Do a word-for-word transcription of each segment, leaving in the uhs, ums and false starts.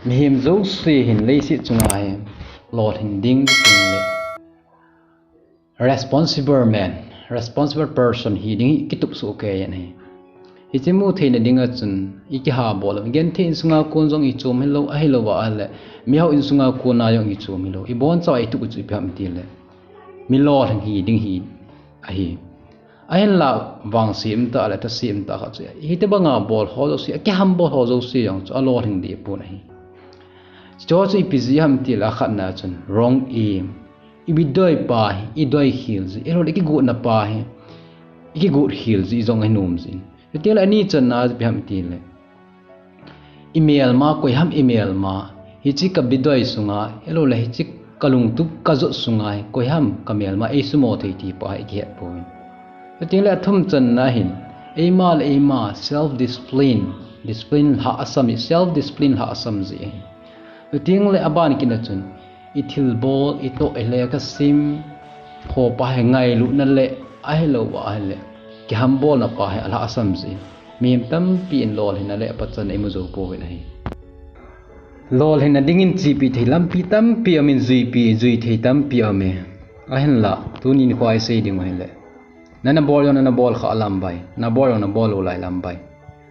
Mihem jouse hin leiset chunga hi lolhing ding tile responsible man, responsible person hi ding hi kitup soh kei ahi. Hiche mu theina dinga chun i kihabol, genthei insunga kon jong i chom hilou, ahilouva ahile mihao insunga kona jong i chom hilou. I boncha a i tup u chu ipi ham itile mi lolhing hi ding hi ahi. Ahinla vangset umtah le thuthaset umtah khat chu, hitobanga bol ho jouse, akihambol ho jouse jong chu alolhing deh pon ahi. Chuche chu ipi jeh ham itile akhatna chun wrong aim. I bidoi pa hi, i doi khel jeh, ahiloule i kigotna pa hi, i kigot khel jeh jong ahi nom jeh in. Chutengle ani channa chu ipi ham itile i melma, koi ham i melma, hiche ka bidoi sunga, ahiloule hiche ka lungtup ka jot sunga hi koi ham ka melma eisumo thei ti pa hi i kihet pouvin. Chutengle athum channa hin, eima le eima self discipline, discipline lhahsam, self discipline lhahsam jeh ahi. Chutengle aban kitna chun, i thilbol, i toh, i lekha sim, phopa hi ngailutna le, ahilouva ahile kihambolna pa hi alhahsam jeh in. Mihem tampi in lolhinna le aphatchanna imu jou pouvin ahi. Lolhinna dingin chepi thei lampi tampi aumin, juipi, jui thei tampi aume. Ahinla tunin kho isei dingu hile, nana bol jong nana bol khah lambai, nabol jong nabol lou lai lambai,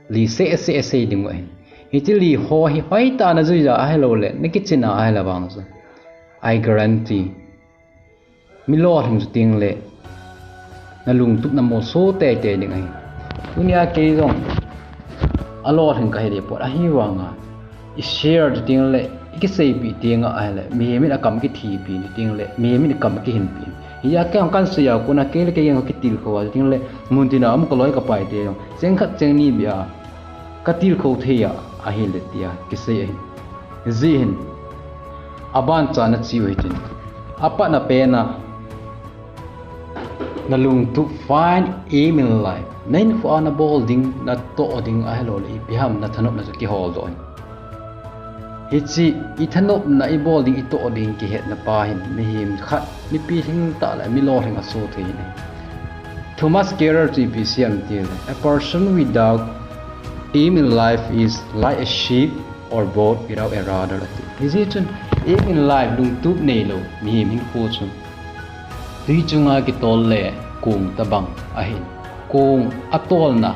li sehseh isei dingu ahi. Hiche li ho hi hoitah a najui a ahiloule nakichena ahile vang chu, I guarantee, mi lolhing chutengle nalungtup namolso teitei ding ahi. Tunia kei jong alolhing kahi deh pon, ahivanga i share chutengle i kiseipeh tenga ahile mihem in akam kithipi chutengle mihem in akam akihinpi. Hijeh a kei jong kansei a kona kei le kei jong kakitilkhou a chutengle muntina um kaloi kapaite jong cheng khat cheng ni beh a katilkhou thei a ahile tia kisei ahi. Hijeh hin abancha nache u hitin, apatna pena nalungtup, find aim in life. Nahinkhoa nabol ding, natoh ding ahiloule ipi ham nathanopna chu kiholdoh in. Hiche i thanopna, i bol ding, i toh ding kihetna pa hin mihem khat, mipi lhingtah le mi lolhing aso thei in ahi. Thomas Carlyle chu ipi asei em itile, a person without aim in life is like a ship or boat without a rudder, ati. Hijeh chun aim in life, lungtup neilou mihem hinkho chu twi chunga kitol le kong tobang ahin, kong atolna,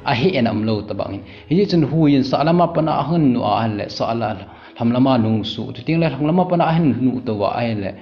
ahehna umlou tobang ahin. Hijeh chun huiyin sahlama pat a ahin nuh a ahile sahla, lhamlama nungsuh, chutengle lhamlama pat a ahin nuh tou a ahile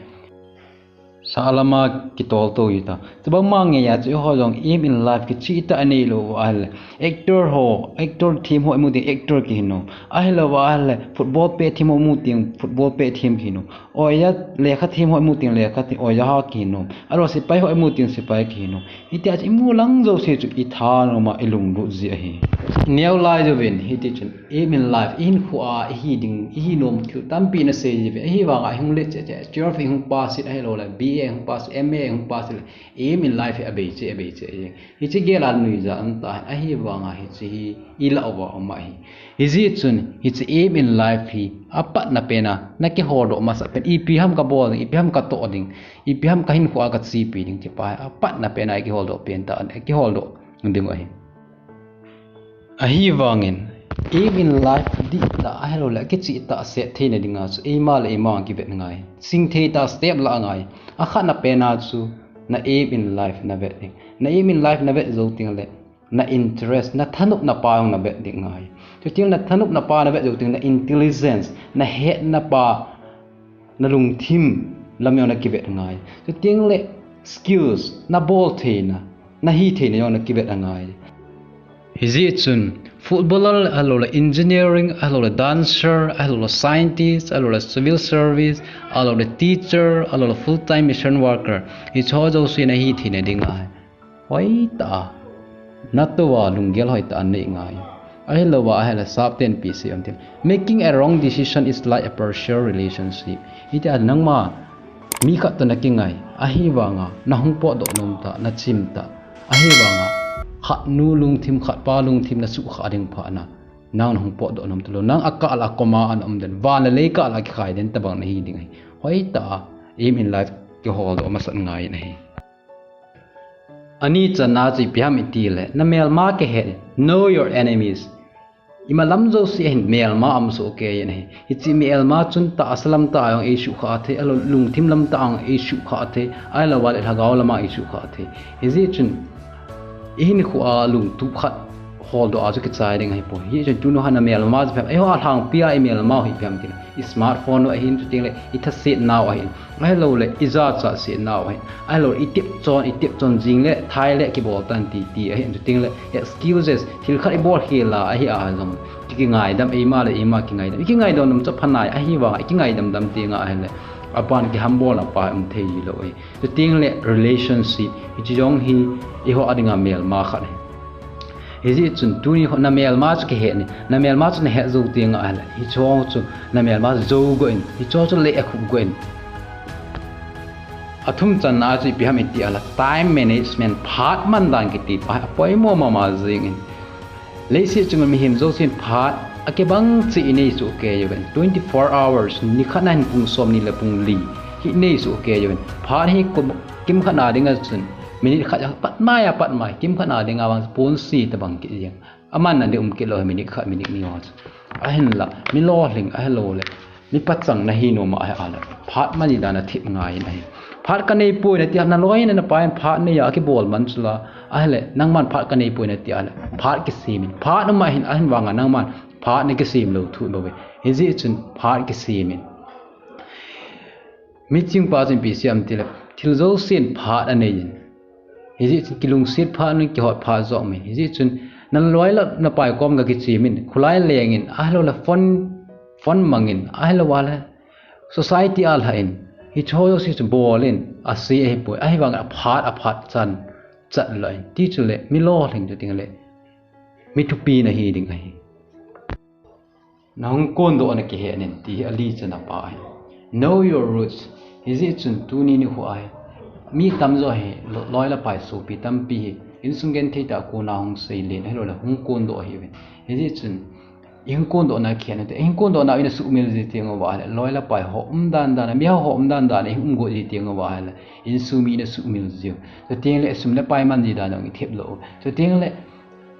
sahlama kitol tou hita. Chubangma ngeiya chu eiho jong aim in life kichehtah aneilou u ahile, actor ho, actor them ho imu teng actor kihinom, ahilouva ahile football pet them ho imu teng football pet them kihinom, oja lekha them ho imu teng lekha them, oja ha kihinom, ahiloule sepai ho imu teng sepai kihinom. Hitia chu imu lang jouse chu i thanopna i lunglut jeh ahi. Neo lai jouvin hitichun aim in life, i hinkhoa ihi ding, ihi nom thil tampi nasei jiuvin, ahivanga ihung let cheh cheh, twelve ihung pass in ahiloule B A ihung pass, M A ihung pass le aim in life hi abei cheh, abei cheh jeng. Hiche gel a nuija umtah in, ahivanga hiche hi ilah uva um ahi. Hijeh chun hiche aim in life hi apatna pena nakiholdoh masat pen, ipi ham kabol ding, ipi ham katoh ding, ipi ham kahinkhoa kachepi ding ti pa hi apatna pena ikiholdoh pen tah, ikiholdoh dingu ahi. Ahivangin aim in life dihtah ahiloule akichehtah set theina dinga chu eima le eima kivet ngai, chingthei tah step lah ngai. Akhatna pena chu na aim in life navet ding. Na aim in life navet jou tengle na interest, nathanopna pa jong navet ding ngai. Chutengle nathanopna pa navet jou tengle na intelligence, nahetna pa, nalungthim lam jong nakivet ngai. Chutengle skills, nabol theina, nahi theina jong nakivet angai. Hijeh chun footballer ahiloule engineering, ahiloule dancer, ahiloule scientist, ahiloule civil service, ahiloule teacher, ahiloule full time mission worker, hicheho jouse nahi theina dinga hoitah a, natouva lunggel hoitah a nei ngai. Ahilouva ahile sapten ipi asei em itile, making a wrong decision is like a partial relationship. Hitia nangma mi khat toh nakingai, ahivanga nahung potdoh nomtah, nachimtah, ahivanga khatnu lungthim, khatpa lungthim nasuhkhah ding phatna, nang nahung potdoh nom talou, nang akah lah a koma ana um den, van le lei kah lah a kikhai den tobang nahi ding ahi. Hoitah a aim in life kiholdoh masat ngai in ahi. Ani channa chu ipi ham itile, namelma kihet in, know your enemies. Imalam jouse hin melma aum soh kei in ahi. Hiche melma chun tahsa lam tah a jong eisukha thei, ahilou lungthim lam tah a jong eisukha thei, ahilou le lhagao lam a eisukha thei. Hijeh chun ihinkhoa lungtup khat holdoh a chu kichai ding ahipoi. Hijeh chun tuni hin namelma chu ipi ham, eiho alhangpia imelma u hi ipi ham tile, ismartphone u ahin, chuteng le ithasetna u ahin, ahilou le ijachat setna u ahin, ahilou le itep chon, itep chon jing le thai le kibol tan titi ahin, chuteng le excuses, thil khat ibol khel a ahi a jong, ki, kingaidam, eima le eima kingaidam, ikingaidam dam chu apha nai, ahivang ikingaidam dam teng ahile aban kihambolna pa um thei lou ahi. Chuteng le relationship, hiche jong hi eiho a dinga melma khat ahi. Hijeh chun tuni hin namelma chu kihe in, namelma chu nahet jou teng ahile, hiche jong chu namelma jou go in, hiche jong chu leh akhup go in. Athum channa chu ipi ham iti ahile, time management, phat man dan kiti pa hi apoimo mama jing in. Leiset chunga mihem jousen phat akibang cheh inei soh kei uvin, twenty-four hours, nikhat a hin pung somni le pung li hi inei soh kei uvin. Phat hi kum, kimkhat na dinga chun minute khat a pat mai a pat mai, kimkhat na dinga vang ponsi tabang kit jeng. Amanna ding um kit lou, minute khat, minute ni ho chu. Ahinla mi lolhing ahilou le mi pachang nahi nom ahile, phat man dan a thip ngai in ahi. Phat kanei poi nati a, naloi in napai in phat nei a kibol man chula, ahile nangman phat kanei poi nati ahile, phat kisem in. Phat um ahin, ahin vanga nangman phat nakisem lou thu bou ve. Hijeh chun phat kisem in. Miching pa chun ipi asei em tile, thil jousen phat anei in. Hijeh chun kilungset phat in, kihot phat jong um in. Hijeh chun naloi le napai kom ga kichem in, khulai leng in, ahilou le phone, phone mang in, ahilou le society a lha in, hiche jouse chu bol in, asei ahipoi, ahivang aphat, aphat chan chat lou in. Ti chule mi lolhing chuteng le mi thupi nahi ding ahi. Nahung kondohna kihe in ti hi ali channa pa ahi. Know your roots. Hijeh chun tuni nikho ahi, mi tamjo hi lo-, loi le pai sopi tampi hi insung genthei tah a kona hung seilen ahilou le hung kondoh ahiuvin. Hijeh chun ihung kondohna kihe in, ihung kondohna u ina sumil ji teng uva ahile, loi le pai ho um dan dan a, mi ho um dan dan a ihung um go ji teng uva ahile, insung mi ina sumil jiu. Chuteng le sum le pai man ji dan a ithep lou. Chuteng le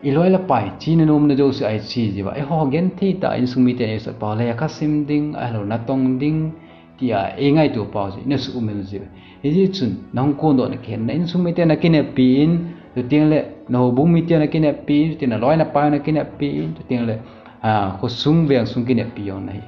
iloi le pai, chena nomna jouse a iche jiuva, eiho genthei tah a insung miten eisah pau, lekha sim ding, ahilou natong ding, tia eingaito pau chu ina sumil jiu. Hijeh chun nahung kondohna kihe in, na insung miten nakineppi in, chuteng le nahoubung miten nakineppi in, chuteng le naloi napai nakineppi in, chuteng le, ah, khosung vengsung kineppi jong nahi.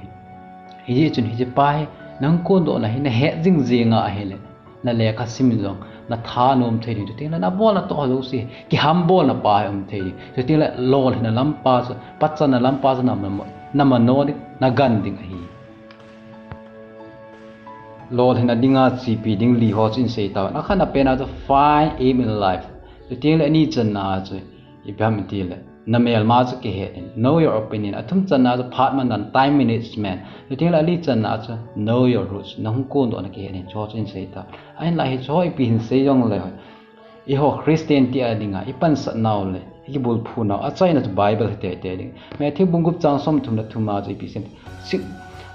Hijeh chun hiche pa hi nahung kondohna hi nahet jing jing a ahile, nalekha sim jong natha nom thei ding, chuteng le nabolna toh jouse kihambolna pa hi um thei ding. Chuteng le lolhinna lam pa chu, pachanna lam pa chu nama, namano ding, nagan ding ahi. Lolhinna dinga chepi ding li ho chu in sei tauvin. Akhatna pen a chu find aim in life. Chuteng le ani channa a chu ipi ham itile, namelma chu kihe in. Know your opinion. Athum channa chu phat man dan, time management. Chuteng le ali channa chu know your roots. Nahung kondohna kihe in, hiche ho chu in sei tauvin. Ahinla hiche ho ipi hin sei jongle, eiho Christian ti a dinga ipansat nau le ikibulphu nau achaina chu Bible hi teitei ding. Matthew bung gup chang somthum le thum a chu ipi asei em, sik,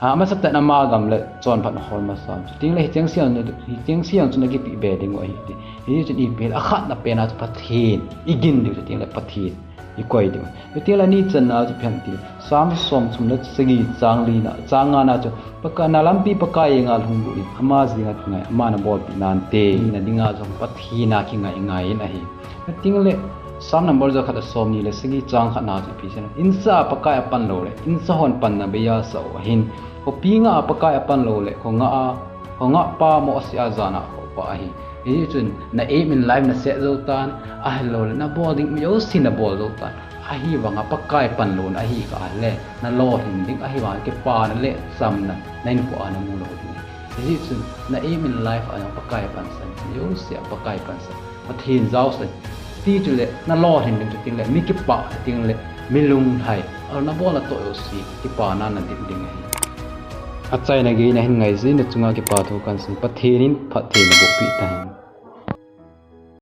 ah, amasatah in ama gam le chonphatna hol masa un. Chuteng le hicheng se jong, hicheng se jong chu nakipe be ding u ahi ti. Hichun ipi, akhatna pen a chu Pathen igin diu, chuteng le Pathen ikoi diu. Chuteng le ani channa chu ipi ham itile, Psalm somthum le sagi chang lina, chang ngana chu, Pakai, na lampi Pakai henga lhung lut in, ama jenga kingai, aman abolpeh nante. Hina dinga jong Pathen a kingai ngai in ahi. Chuteng le Psalm number jakhat le somni le sagi chang khatna chu ipi asei em, insa a Pakai apan lou le, insa hon panna beija sa u ahin, khopi nga a Pakai apan lou le, kho nga a, kho nga pa mo ase a jana khopa ahi. Hijeh chun na aim in life naset jou tan, ahilou le nabol ding jouse nabol jou tan. Ahivanga Pakai pan louna ahi kah le, nalolhin ding, ahivanga kipana le chamna nahinkhoa namu lou ding. Hijeh chun na aim in life a jong Pakai pansan, jouse a Pakai pansan, Pathen jaosan. Ti chule nalolhin ding, chuteng le mi kipah, chuteng le mi lunglhai, ahilou le nabolna toh jouse kipana nadip ding ahi. Achaina gei nahin ngai jeh in nachunga kipathu kahin sei, Pathen in phatthei naboh peh tahen.